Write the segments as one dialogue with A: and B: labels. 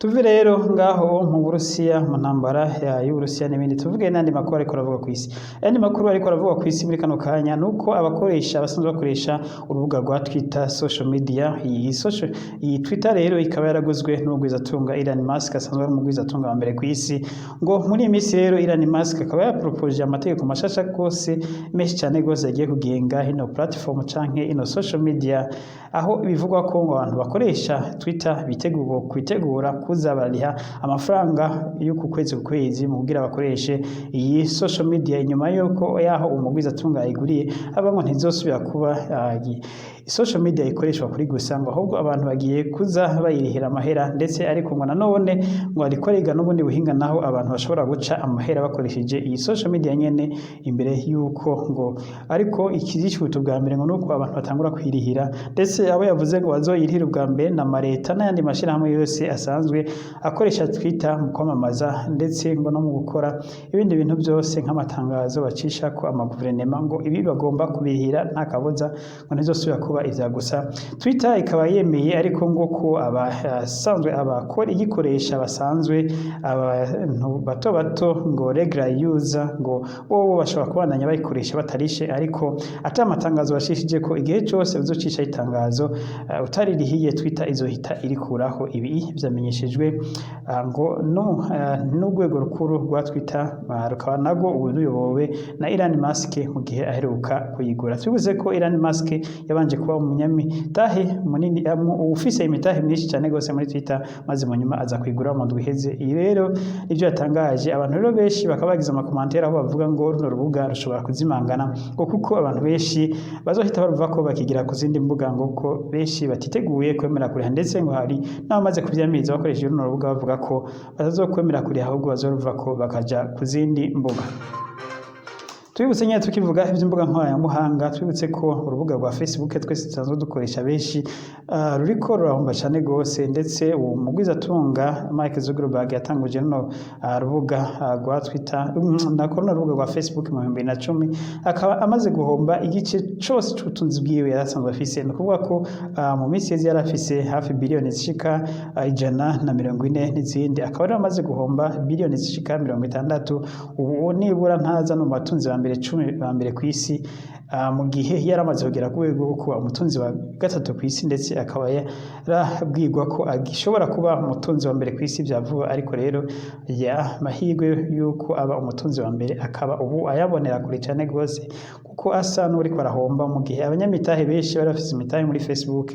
A: Tuve rero ngaho mu Burusiya, mu ntambara y'Uburusiya n'ibindi, tuvuge n'andi makuru ariko aravuga ku isi. Ayandi makuru ariko aravuga ku isi muri kano kanya nuko abakoresha basanzwe bakoresha urubuga rwa Twitter, social media, iyi social, iyi Twitter rero ikaba yaraguzwe n'umugwizatunga Elon Musk, asanzwe ari umugwizatunga wa mbere ku isi. Ngo muri iyi minsi rero Elon Musk akaba yapropoje amategeko mashasha gose, menshi cyane gose, agiye kugenga ino platform canke ino social media, aho bivugwa ko ngo abantu bakoresha Twitter bitegura kwitegura kuza bariha amafaranga yo ku kwezi ku kwezi mu kugira bakoreshe iyi social media, inyuma yuko yaho umugwizatunga ayiguriye, aba ngo ntizosubira kuba social media ikoreshwa kuri gusa, ngo ahubwo abantu bagiye kuza bayirihira amahera. Ndetse ariko ngo nanone ngo ariko ariga n'ubundi buhinga naho abantu bashobora guca amahera bakoresheje iyi social media nyene, imbere yuko ngo ariko ikizishuta bwa mbere ngo nuko abantu batangura kwirihira. Ndetse abo yavuze ngo bazoyirihira ubwa mbere na mareta n'ayandi mashirahamwe yose asanzwe akoresha Twitter mu kwamamaza, ndetse ngo no mu gukora ibindi bintu byose nk'amatangazo bacisha ko amaguverinema, ngo ibi bagomba kubirihira nta kabuza, ngo ntizosubira kuba ivya gusa. Twitter ikaba yemeye ariko ngo ko abasanzwe abakora igikoresha basanzwe, abantu bato bato, ngo regular user, ngo bo bashobora kubandanya bayikoresha batarishe, ariko ata amatangazo bashishije ko igihe cyose uzocisha itangazo utaririhiye, Twitter izohita irikuraho. Ibi vyamenyeshejwe ngo no n'urwego rukuru rwa Twitter, rukaba narwo ubu ruyobowe na Elon Musk mu gihe aheruka kuyigura. Tubivuze ko Elon Musk yabanje kuba umunyamitahe munini, ufise imitahe myinshi cyane gose muri Twitter, maze mu nyuma aza kuyigura mu ndwi iheze. Iyi rero nivyo yatangaje. Abantu rero benshi bakaba bagize ama commentaires aho bavuga ngo runo rubuga rushobora kuzimangana, ngo kuko abantu benshi bazohita baruva ko bakigira ku zindi mbuga, ngo ko benshi batiteguye kwemera kuriha. Ndetse ngo hari n'abamaze kuvyamiriza bakoresheje runo rubuga, bavuga ko batazokwemera kuriha, ahubwo bazoruva ko bakaja ku zindi mbuga. Twibutse nyine, tukivuga iby'imbuga nkoranyambuhanga, twibutse ko urubuga rwa Facebook twese dusanzwe dukoresha benshi, ruriko rurahomba cyane gose. Ndetse uwo mugwizatunga Mark Zuckerberg yatanguje runo rubuga rwa Twitter, nako runo rubuga rwa Facebook mu 2010, akaba amaze guhomba igice cose c'ubutunzi bwiwe yari asanzwe afise. Ni ukuvuga ko mu minsi yeze yari afise hafi biliyoni zishika 140 n'izindi, akaba rero amaze guhomba biliyoni zishika 60. Ubu nibura ntaza no mu batunzi ba mbere 10 ba mbere ku isi, mu gihe yari amaze kugera ku rwego rwo kuba umutunzi wa gatatu ku isi, ndetse akaba yarabwirwa ko agishobora kuba umutunzi wa mbere ku isi bya vuba. Ariko rero ya mahirwe y'uko aba umutunzi wa mbere akaba ubu ayabonera kure cyane rwose, kuko asa n'uriko arahomba, mu gihe abanyamitahe benshi bari bafise imitahe muri Facebook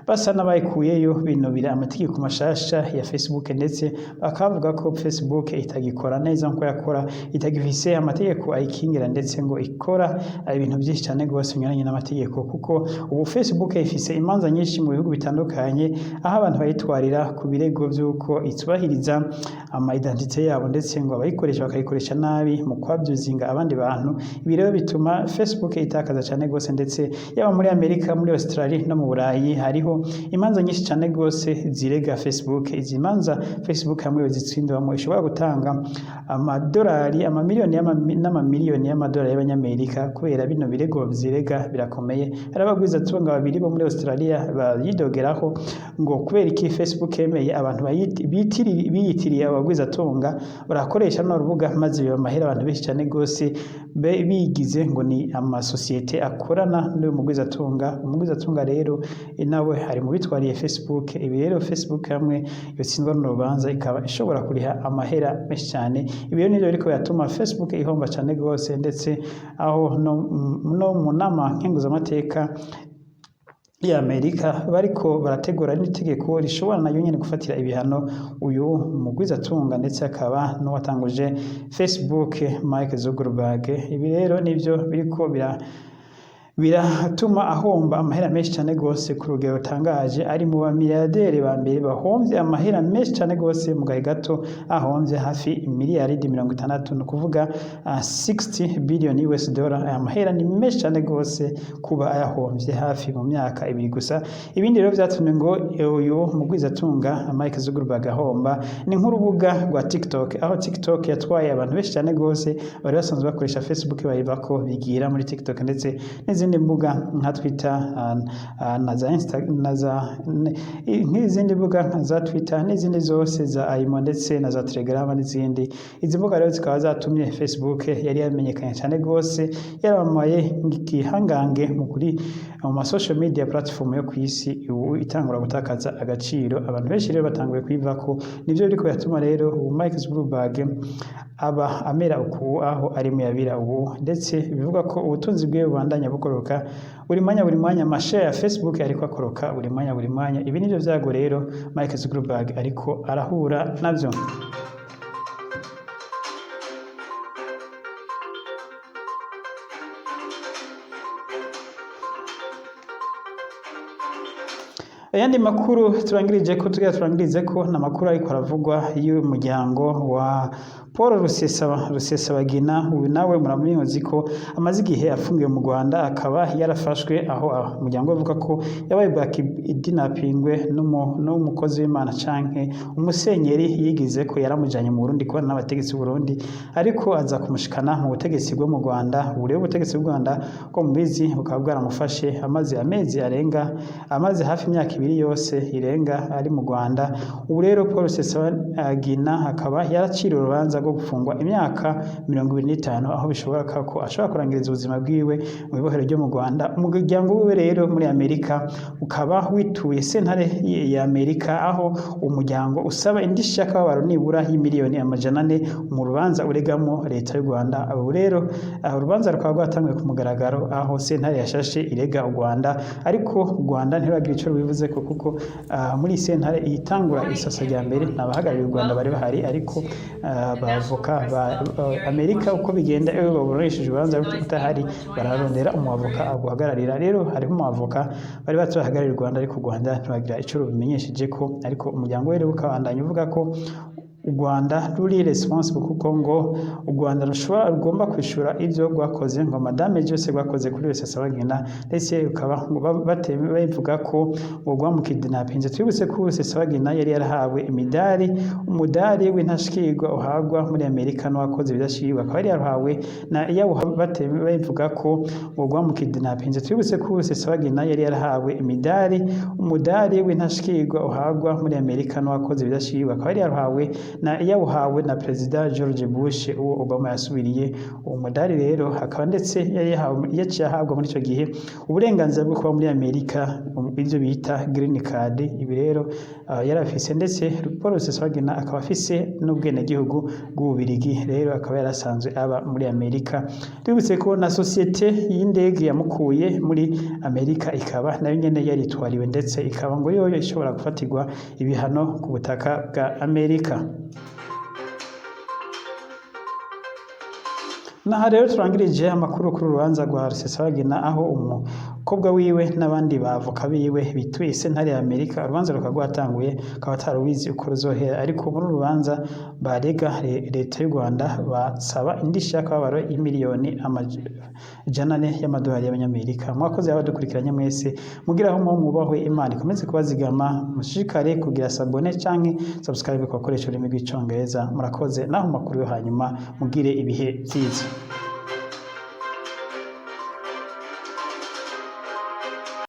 A: basa n'abayikuyeyo binubira amategeko mashasha ya Facebook, ndetse bakavuga ko Facebook itagikora neza nkuko yakora, itagifise amategeko ayikingira, ndetse ngo ikora ibintu byinshi cyane rwose binyuranye n'amategeko, kuko ubu Facebook ifise imanza nyinshi mu bihugu bitandukanye, aho abantu bayitwarira ku birego by'uko itubahiriza ama identité yabo, ndetse ngo abayikoresha bakayikoresha nabi mu kwabyuzinga abandi bantu. Ibi rero bituma Facebook itakaza cyane rwose. Ndetse yaba muri Amerika, muri Australia no mu Burayi hariho imanza nyinshi cyane rwose zirega Facebook. Izi manza Facebook hamwe zitsindwamo ishobora gutanga amadolari amamiliyoni n'amamiliyoni y'amadolari y'abanyamerika, kubera bino birego zirega birakomeye. Hari abagwizatunga babiri bo muri Australia bayidogeraho ngo kubera iki Facebook yemeye abantu biyitiriye abagwizatunga barakoresha runo rubuga, maze biba amahera abantu benshi cyane rwose bigize ngo ni amasosiyete akorana n'uyu mugwizatunga. Umugwizatunga rero nawe ari mu bitwariye Facebook. Ibi rero Facebook hamwe yotsindwa runo rubanza ikaba ishobora kuriha amahera menshi cyane. Ibi rero nivyo biriko biratuma Facebook ihomba cyane rwose, ndetse aho no mu nama nkenguzamateka ya Amerika bariko barategura n'itegeko rishobora nayo nyene gufatira ibihano uyu mugwizatunga, ndetse akaba n'uwatanguje Facebook, Mark Zuckerberg. Ibi rero nivyo biriko biratuma ahomba amahera menshi cyane gose ku rugero rutangaje. Ari mu bamiliyarderi ba mbere bahomvye amahera menshi cyane gose mu gahe gato, ahomvye hafi miliyaridi 60, ni ukuvuga 60 billion US dollar. Aya mahera ni menshi cyane gose kuba ayahomvye hafi mu myaka 2 gusa. Ibindi rero vyatumye ngo uyu mugwizatunga Mark Zuckerberg ahomba ni nk'urubuga rwa TikTok, aho TikTok yatwaye abantu benshi cyane gose bari basanzwe bakoresha Facebook, bayivako bigira muri TikTok ndetse n'izindi n'izindi mbuga nka Twitter, na za Insta, na za nk'izindi mbuga nka za Twitter n'izindi zose za Imo, ndetse na za Telegram n'izindi. Izi mbuga rero zikaba zatumye Facebook yari yamenyekanye cyane rwose, yaramamaye igihangange mu kuri mu ma social media platform yo ku isi, ubu itangura gutakaza agaciro. Abantu benshi rero batanguye kuyivako. Nivyo biriko biratuma rero ubu Mark Zuckerberg aba amera uku aho ari mu yabira ubu, ndetse bivuga ko ubutunzi bwiwe bubandanya bukoroka buri mwanya buri mwanya. Ama share ya Facebook ariko akoroka buri mwanya buri mwanya. Ibi nivyo vyago rero Mark Zuckerberg ariko arahura navyo. Ayandi makuru turangirije ko, tugira turangirize ko ni amakuru ariko aravugwa y'umuryango wa Paul Rusesabagina. Uyu nawe muramuzi ko amaze igihe afungiwe mu Rwanda, akaba yarafashwe aho umuryango we uvuga ko yabaye kidnappingwe n'umukozi w'Imana canke umusenyeri yigize ko yaramujanye mu Burundi kubana n'abategetsi b'u Burundi, ariko aza kumushikana mu butegetsi bwo mu Rwanda. Ubu rero ubutegetsi bw'u Rwanda ko mubizi bukaba bwaramufashe amaze amezi arenga, amaze hafi imyaka 2 yose irenga ari mu Rwanda. Ubu rero Paul Rusesabagina akaba yaraciriwe urubanza rwo gufungwa imyaka 25, aho bishoboka ko ashobora kurangiriza ubuzima bwiwe mu bibohero ryo mu Rwanda. Umuryango wiwe rero muri Amerika ukaba wituye sentare ya Amerika, aho umuryango usaba indishyi y'akababaro nibura y'imiliyoni 400 mu rubanza uregamo leta y'u Rwanda. Ubu rero urubanza rukaba rwatanguye ku mugaragaro, aho sentare yashashe irega u Rwanda, ariko u Rwanda ntiruragira ico rubivuze ko, kuko muri iyi sentare itangura isasa rya mbere nta bahagarariye u Rwanda bari bahari, ariko abavoka ba Amerika, uko bigenda iyo baburanishije urubanza utahari, bararondera umwavoka aguhagararira. Rero hariho umwavoka bari bahagarariye u Rwanda, ariko u Rwanda ntibagira ico rubimenyesheje ko. Ariko umuryango we rero ukabandanya uvuga ko u Rwanda ruri responsible, kuko ngo u Rwanda rushobora rugomba kwishura ivyo rwakoze, ngo ama damage yose rwakoze kuri Rusesabagina, ndetse ukaba ngo bavuga ko ngo rwamukidnapinze. Twibutse ko Rusesabagina yari yarahawe imidari, umudari w'intashikirwa uhabwa muri Amerika n'uwakoze ibidashikirwa, akaba yari yarahawe na bavuga ko ngo rwamukidnapinze. Twibutse ko Rusesabagina yari yarahawe imidari, umudari w'intashikirwa uhabwa muri Amerika n'uwakoze ibidashikirwa, akaba yari yarahawe na yawuhawe na Perezida George Bush, uwo Obama yasubiriye. Uwo mudari rero akaba ndetse yari yahawe, yaciye ahabwa muri ico gihe uburenganzira bwo kuba muri Amerika, ibyo bita green card. Ibi rero yari afise, ndetse Paul Rusesabagina akaba afise n'ubwenegihugu bw'Ububirigi, rero akaba yarasanzwe aba muri Amerika. Twibutse ko na sosiyete y'indege yamukuye muri Amerika ikaba nayo nyene yaritwariwe, ndetse ikaba ngo yoyo ishobora gufatirwa ibihano ku butaka bwa Amerika. Naha rero turangirije amakuru kuri urubanza rwa Rusesabagina, aho umukobwa wiwe n'abandi bavoka biwe bituye sentare ya Amerika. Urubanza rukaba rwatanguye, akaba atarubizi uko ruzohera, ariko muri uru rubanza barega leta y'u Rwanda, basaba indishyi y'akababaro y'imiliyoni 400 y'amadolari y'abanyamerika. Mwakoze abadukurikiranye mwese, mugiraho mwubahwe, Imana ikomeze kubazigama, mushishikare kugira s'abonner canke subscribe ku bakoresha ururimi rw'Icongereza. Murakoze, naho makuru yo hanyuma, mugire ibihe vyiza.